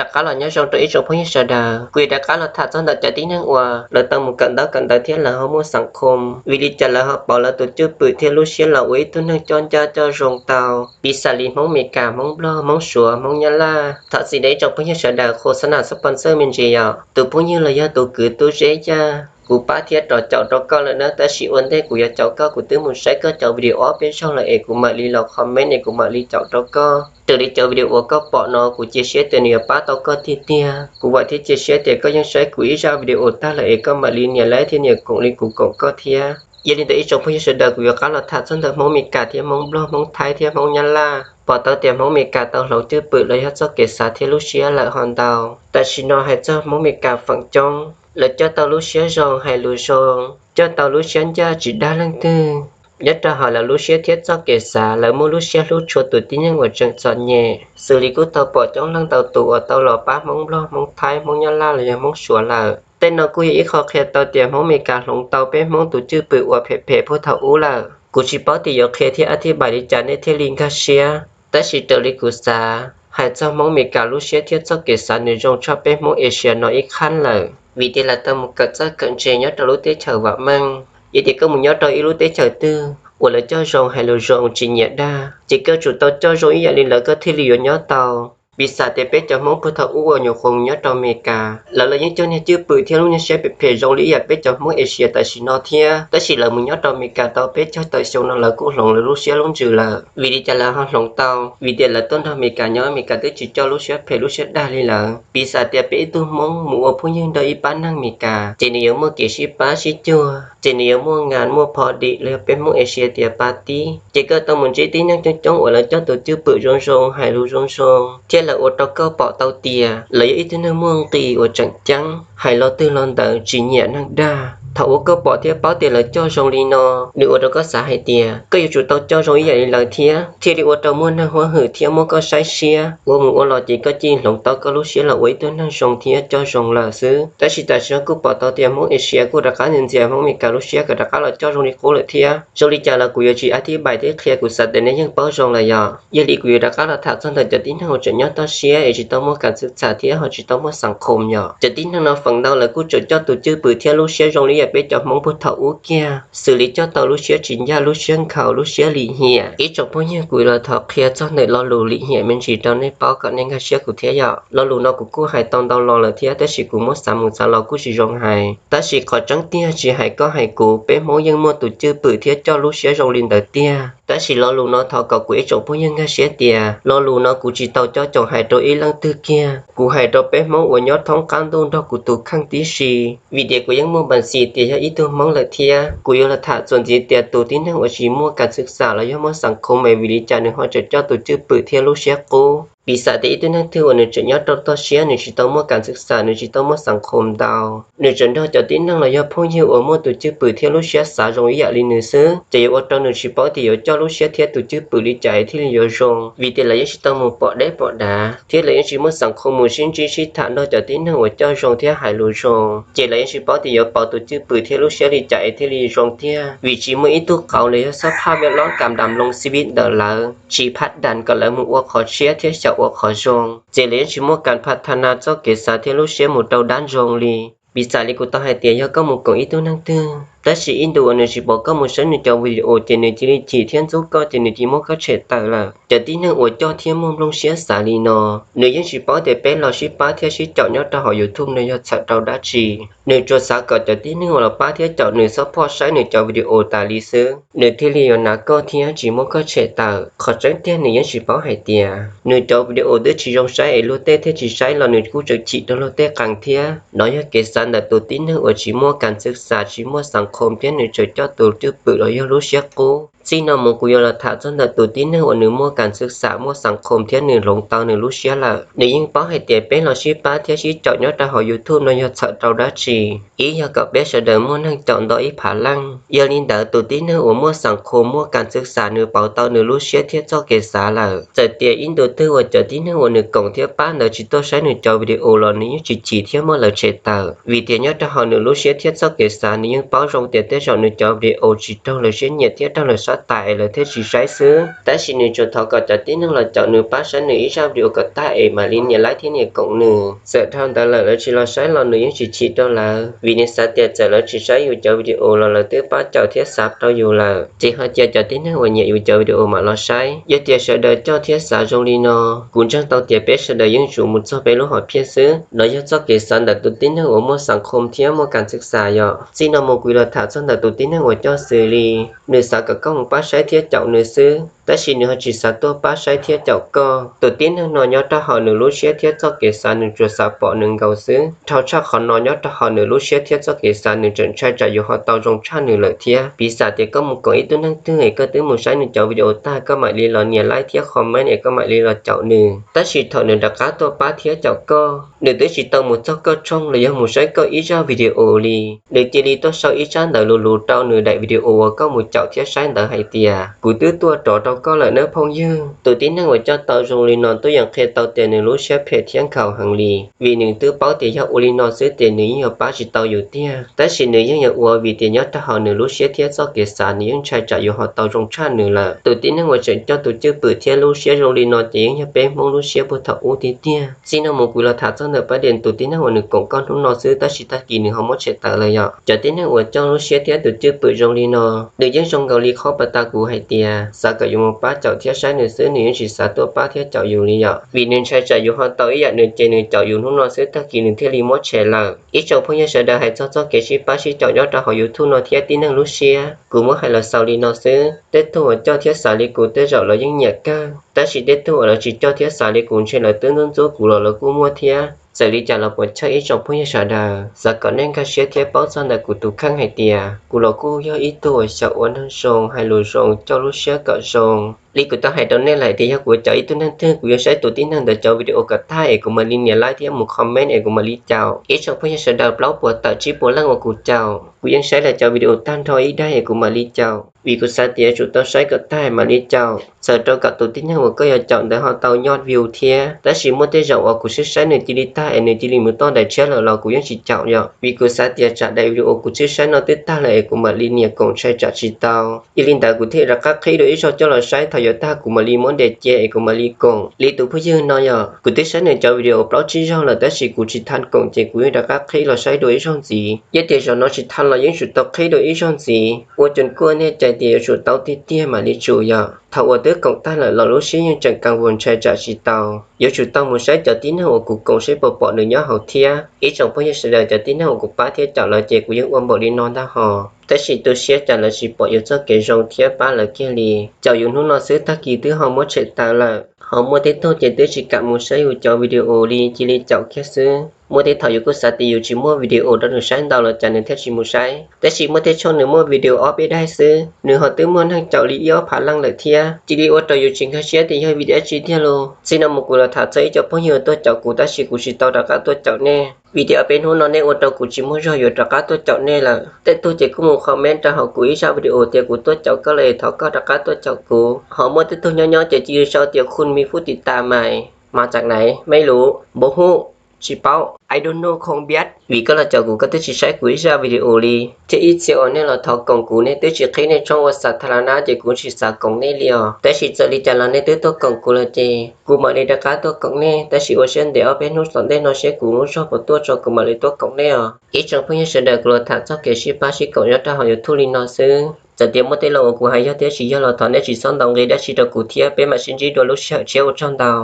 Rov qab los nyob zoo rau ib tsoom phooj ywg sawv daws, kuv yuav rov qab los tham txog ntawm cov tib neeg uas lawv tau mus kawm ntaub kawm ntawv thiab lawv ho muaj xeem khoom, vim li cas lawv ho pauv lawv tus cwj pwm thiab lub siab los ua ib tug neeg coj ncaj coj zoo tau, piv xam li Hmoob Mes Kas, Hmoob Nplog, Hmoob Suav, Hmoob Nyab Laj. Thov txim rau ib tsoom phooj ywg sawv daws qhuas xab nas xab pos ntxawj me ntsis yom, tus phooj ywg los yog tus kwv tub zeb yaj kuv pab thiab rov caum rau koj lawm na, tab sis ua ntej kuv yuav caum koj kuv twb mus saib koj cov video ob peb zaug lawm es kuv mam li los comment es kuv mam li caum rau koj. Raws li cov video uas koj pom no kuv cia siab tias nws yuav pab tau koj tiag tiag. Kuv vam thiab cia siab tias koj yeej saib kuv ib zaj video tag lawm es koj mam li nias like thiab nias koom li kuv koom koj thiab. Yog li ntawd ib tsoom phooj ywg sawv daws, kuv yuav rov qab los tham txog ntawm Hmoob Mes Kas thiab Hmoob Nplog, Hmoob Thaib thiab Hmoob Nyab Laj. Pom tau tias Hmoob Mes Kas tau hloov cwj pwm los yog txoj kev xav thiab lub siab lawm ho ntau. Tam sim no hais txog Hmoob Mes Kas feem coob, lawv coj tau lub siab zoo, hais lus zoo, coj tau lub siab ncaj tsis dag leej twg. Nyob rau hauv lawv lub siab thiab txoj kev xav, lawv muaj lub siab hlub tshua tus tib neeg uas tseem txom nyem, xws li kuj tau pom coob leej ntau tus uas tau los pab Hmoob Nplog, Hmoob Thaib, Hmoob Nyab Laj los yog Hmoob Suav lawm. Tej no kuj yog ib qho qhia tau tias Hmoob Mes Kas hloov tau peb Hmoob tus cwj pwm uas phem phem puag thaum ub lawm. Kuv tsis paub tias yuav qhia thiab a thib bais li cas nej thiaj li nkag siab, tab sis raws li kuv xav, hais txog Hmoob Mes Kas lub siab thiab txoj kev xav nws zoo tshaj peb Hmoob Asia no ib qhab lawm, vim tias lawv tau mus kawm txawj kawm ntse nyob rau lub teb chaws vam meej. Yog tias koj mus nyob rau ib lub teb chaws twg uas lawv coj zoo, hais lus zoo, tsis nyiam dag, ces koj tsum tau coj zoo ib yam li lawv koj thiaj li yuav nyob tau. Piv xam tias peb cov Hmoob puag thaum ub uas nyuam qhuav mus nyob rau Mes Kas, lawv los yeej coj niag cwj pwm thiab lub niag siab phem phem zoo li ib yam peb cov Hmoob Asia tam sim no thiab, tab sis lawv mus nyob rau Mes Kas tau peb caug tawm xyoo no lawv kuj hloov lawv lub siab lub ntsws lawm. Vim li cas lawv ho hloov tau? Vim tias lawv tuaj nrog Mes Kas nyob, Mes Kas twb tsis coj lub siab phem lub siab dag li lawv. Piv xam tias peb ib tug Hmoob mus ua phooj ywg nrog ib pab neeg Mes Kas, ces nws yuav muaj kev sib pab sib cuag, ces nws yuav muaj ngas muaj pho dim los yog peb Hmoob Asia tias pa tib. Ces koj tau mus ntsib tib neeg coob coob uas lawv coj tus cwj pwm zoo zoo, hais lus zoo zoo, thiab lawv ua rau koj pom tau tias lawv yog ib tug neeg muaj nqis uas tseem ceeb, hais lo twg lo ntawd tsis nyiam neeg dag. Thaum uas koj pom thiab paub tias lawv coj zoo li no, nws ua rau koj xav hais tias koj yuav tsum tau coj zoo ib yam li lawv thiab, thiaj li ua rau muaj neeg huab hwm thiab muab koj saib siab. Ua mus ua los ces koj cia li hloov tau koj lub siab los ua ib tug neeg zoo thiab coj zoo lawm xwb. Tab sis tam sim no kuj pom tau tias Hmoob Asia kuj rov qab ntxias ntxias Hmoob Mes Kas lub siab kom rov qab los coj zoo li qub lawm thiab. Zoo li cas los kuv yuav tsis a thib bais thiab qhia, kuv xav tias nej yeej paub zoo lawm yom. Yog li kuv yuav rov qab los tham txog ntawm cov tib neeg uas tseem nyob toj siab es tsis tau muaj kam xwm txam thiab ho tsis tau muaj xeem khoom yom. Cov tib neeg no feem ntau lawv kuj tseem coj tus cwj pwm thiab lub siab zoo li yam peb cov Hmoob puag thaum ub kiag, xws li coj tau lub siab tsis ncaj, lub siab nkhaus, lub siab lim hiam. Ib tsoom phooj ywg, kuv los thov qhia txog ntawm lo lus lim hiam me ntsis rau nej paub kom nej nkag siab kuv thiab yom. Lo lus no kuv kuj hais tau ntau los lawm thiab, tab sis kuv muab xav mus xav los kuj tsis zoo hais. Tab sis qhov tseeb tiag tsis hais koj hais kuv, peb Hmoob yeej muaj tus cwj pwm thiab coj lub siab zoo li ntawd tiag. Tab sis lo lus no thov kom kuv ib tsoom phooj ywg nkag siab tias lo lus no kuv tsis tau coj coos hais rau ib leej twg kiag, kuv hais rau peb Hmoob uas nyob thoob qab ntuj nrog kuv tus kheej tib si. Vim tias kuv yeej muaj npa xis tias yog ib tug Hmoob lawm thiab. Kuv yuav los tham txuas ntxiv tias tus tib neeg uas tsis muaj kam xwm txam los yog muaj xeem khoom es vim li cas nws ho tseem coj tus cwj pwm thiab lub siab qub. Piv xam tias ib tug neeg twg uas nws tseem nyob rau toj siab, nws tsis tau muaj kam xwm txam, nws tsis tau muaj xeem khoom ntau, nws tseem nrog cov tib neeg los yog phooj ywg uas muaj tus cwj pwm thiab lub siab xav zoo ib yam li nws xwb, ces yuav ua rau nws tsis paub tias yuav coj lub siab thiab tus cwj pwm li cas es thiaj li yuav zoo. Vim tias lawv yeej tsis tau mus pom deb pom dav, thiab lawv yeej tsis muaj xeem khoom mus sib ntsib sib tham nrog cov tib neeg uas coj zoo thiab hais lus zoo, ces lawv yeej tsis paub tias yuav pauv tus cwj pwm thiab lub siab li cas es thiaj li zoo tiag. Vim tsis muaj ib tug qauv los yog xob phaj vej lob kam dam loo xib vib ntawm lawv, tsis phaj das kom lawv mus ua qhov tshiab thiab xyaum ua qhov zoo, ces lawv yeej tsis muaj kam pha tha na txoj kev xav thiab lub siab mus rau dab zoo li. Piv xam li kuv tau hais tias yog koj mus koom ib tug neeg twg, tab sis ib ntus uas nws tsis pom koj mus saib nws cov video ces nws cia li chim thiab ntxub koj ces nws cia li muab koj tshem tawm lawm. Cov tib neeg uas coj thiab muaj nplooj siab xav li no, nws yeej tsis paub tias peb los sib pab thiab sib caum nyob rau hauv YouTube no yog txhawm rau dab tsi. Nws tsuas xav kom cov tib neeg uas los pab thiab caum nws xob phoj saib nws cov video tas li xwb, nws thiaj li yuav hnav koj thiab tsis muab koj tshem tawm. Qhov tseeb tiag nws yeej tsis paub hais tias nws cov video twb tsis zoo saib es luag tej thiaj tsis saib los nws kuj tseem chim rau luag tej qees thiab. Nov yog kev xav ntawm tus tib neeg uas tsis muaj kam xwm txam, tsis muaj xeem khoom thiab nws tseem coj tus cwj pwm los yog lub siab qub. Txij no mus kuv yuav los tham txog ntawm tus tib neeg uas nws muaj kam xwm txam, muaj xeem khoom thiab nws hloov tau nws lub siab lawm. Nws yeej paub hais tias peb los sib pab thiab sib caum nyob rau hauv YouTube no yog txhawm rau dab tsi. Ib yog kom peb sawv daws muaj neeg caum nto ib phav leej. Yog li ntawd tus tib neeg uas muaj xeem khoom, muaj kam xwm txam nws pauv tau nws lub siab thiab txoj kev xav lawm. Txawm tias ib ntu twg uas cov tib neeg uas nws koom thiab pab ntawd tsis tuaj saib nws cov video los nws yeej tsis chim thiab muab lawv tshem tawm, vim tias nyob rau hauv nws lub siab thiab txoj kev xav nws yeej paub zoo tias tej zaum nws cov video tsis raug lawv siab nyiam thiab raug lawv sab tas es lawv thiaj tsis saib xwb. Tab sis nws tsuas thov kom cov tib neeg los caum nws pab saib nws ib zaj video kom tag es mam li nias like thiab nias koom nws. Txawm dhau ntawd lawm lawv tsis los saib los nws yeej tsis chim rau lawv, vim nws xav tias txawm lawv tsis saib yus cov video los lawv twb pab caum thiab xav rau yus lawm, ces ho cia cov tib neeg uas nyiam yus cov video mam los saib. Yog tias sawv daws coj thiab xav zoo li no, kuv ntseeg tau tias peb sawv daws yeej tsuas mus txog peb lub hom phiaj xwb. No yog txoj kev xav ntawm tus tib neeg uas muaj xav khom thiab muaj kas xwm xas yom. Txij no mus kuv los tham txog ntawm tus tib neeg uas coj xws li, nws xav kom koj mus pab saib thiab caum nws xwb, tab sis nws ho tsis xav tuaj pab saib thiab caum koj. Tus tib neeg no nyob rau hauv nws lub siab thiab txoj kev xav nws tsuas xav pom nws nkaus xwb. Dhau tshaj qhov no nyob rau hauv nws lub siab thiab txoj kev xav nws tseem ntshai tsam yuav ho tau zoo tshaj nws lawm thiab. Piv xam tias koj mus koom ib tug neeg twg es koj twb mus saib nws cov video tag koj mam li los nias like thiab comment es koj mam li los caum nws, tab sis thaum nws rov qab tuaj pab thiab caum koj, nws twb tsis tau mus txog koj tshooj los yog mus saib koj ib zaj video li, nws cia li tuaj sau ib tsab ntawv luv luv rau nws daim video uas koj mus caum thiab saib ntawd hais tias, kuv twb tuaj rov rau koj lawm nawb phooj ywg. Tus tib neeg uas coj tau zoo li no twb yeej qhia tau tias nws lub siab phem thiab nkhaus heev li, vim nws twb paub tias yog ua li no xwb ces nws yeej yuav pab tsis tau yus tiag, tab sis nws yeej yuav ua vim tias nyob rau hauv nws lub siab thiab txoj kev xav nws yeej ntshai tsam yuav ho tau zoo tshaj nws lawm. Tus tib neeg uas tseem coj tus cwj pwm thiab lub siab zoo li no ces yeej yog peb Hmoob lub siab puag thaum ub tiag tiag. Txij no mus kuv los tham txog ntawm pab diam tus tib neeg uas nws koom koj hnub no xwb tab sis tag kis nws ho muab tshem tawm lawm yom. Cov tib neeg uas coj lub siab thiab tus cwj pwm zoo li no, nws yeej zoo nkaus li qhov pas tas kuv hais tias xav kom yus mus pab caum thiab saib nws xwb nws yeej tsis xav tuaj pab thiab caum yus li yom, vim nws ntshai tsam yus ho tau ib yam nws ces nws caum yus hnub no xwb tag kis nws thiaj li muab tshem lawm. Ib tsoom phooj ywg sawv daws hais txog txoj kev sib pab sib caum nyob rau hauv YouTube no thiab tib neeg lub siab, kuv muab hais los xaus li no xwb. Tej tug uas coj thiab xav li kuv tej zaum lawv yeej nyiam kawg, tab sis tej tug uas lawv tsis coj thiab xav li kuv ntshe lawv twb ntxub ntxub kuv los lawv kuj muaj thiab. Txawm li cas los puas chawj ib tsoom phooj ywg sawv daws, xav kom nej nkag siab thiab paub txog ntawm kuv tus kheej hais tias kuv los kuj yog ib tug uas xyaum ua neeg zoo hais lus zoo coj lub siab kom zoo. Li kuv tau hais rau nej lawm tias yog kuv caum ib tug neeg twg kuv yuav saib tus tib neeg ntawd cov video kom tag es kuv mam li nias like thiab mus comment es kuv mam li caum. Ib tsoom phooj ywg sawv daws plaub puas tawm tsib puas leej uas kuv caum, kuv yeej saib lawv cov video tag nrho ib daim es kuv mam li caum, vim kuv xav tias yuav tsum tau saib kom tag mam li caum. Txawm rau kom tus tib neeg uas koj yuav caum ntawd ho tau nyoj view thiab, tab sis muaj tej zaum uas kuv sib saib nws cia li tag es nws cia li mus toj daim tshiab lawm los kuv yeej tsis caum yom, vim kuv xav tias tsam daim video kuv sib saib no twb tag lawm es kuv mam li nias koom ntshai tsam tsis tau. Yog li ntawd kuv thiaj rov qab qhib dua ib zaug coj los saib, thaum yuav tag kuv mam li muab ntes cia es kuv mam li koom. Li tus phooj ywg no yom, kuv twb saib nws cov video plaub tsib zaug lawm tab sis kuv tsis tham koom ces kuv yeej rov qab qhib los saib dua ib zaug ntxiv. Yog tias zaum no tsis tham los yeej tsum tau qhib dua ib zaug ntxiv, ua cov kuaj nej cais tias yuav tsum tau tiag tiag mam li tsum yom. Thaum uas twb koom tag lawm los lub siab yeej tseem kas vuas ntshai tsam tsis tau, yuav tsum tau mus saib cov tib neeg uas kuv koom seb puas pom nws nyob hauv thiab. Ib tsoom phooj ywg sawv daws, cov tib neeg uas kuv pab thiab caum lawv ces kuv yeej ua npaum li no ntag hos, tab sis tu siab cas lawv tsis pom yus txoj kev zoo thiab pab lawv kiag li. Caum yus hnub no xwb tag kis twb ho muab tshem tawm lawm, ho muaj tej tug ces twb tsis kam mus saib yus cov video li cia li caum kiag xwb. Muaj tej thaum yus kuj xav tias yus tsis muaj video rau nws saib ntau los cas nws thiaj tsis mus saib, tab sis muaj tej tshooj nws muaj video ob peb daim xwb nws ho twb muaj neeg caum li ib ob phav leej lawm thiab, cia li ua rau yus tsis nkag siab tias yog vim dab tsi tiag lauj. Txij no mus kuv los tham txog ib co phooj ywg tuaj caum kuv tab sis kuv tsis tau rov qab tuaj caum nej, vim tias ob peb hnub no nej ua rau kuv tsis muaj zog yuav rov qab tuaj caum nej lawm. Tej tug ces kuj mus comment rau hauv kuv ib zaj video tias kuv tuaj caum koj lawm es thov koj rov qab tuaj caum kuv, ho muaj tej tug nyob nyob ces cia li sau tias คุณมีผู้ติดตามใหม่ มาจากไหนไม่รู้ npau huj, tsis paub, I don't know không biết, vim koj los caum kuv koj twb tsis saib kuv ib zaj video li, thiab ib txhia uas nej los thov koom kuv nej twb tsis qhib nej tshooj ua xav tha la nab ces kuv tsis xav koom nej li os. Tab sis txawm li cas los nej twb tuaj koom kuv lawm ces kuv mam li rov qab tuaj koom nej, tab sis ua siab ntev ob peb hnub tom ntej no seb kuv lub zog puas tuaj tso kuv mam li tuaj koom nej os. Ib tsoom phooj ywg sawv daws, kuv los tham txog kev sib pab sib koom nyob rau hauv YouTube li no xwb. Txawm tias muaj tej lo uas kuv hais yog thiab tsis yog los thov nej tsis txhob ntaus nqi dab tsi rau kuv thiab peb mam sib ntsib dua lub sij hawm tshiab, ua tsaug ntau.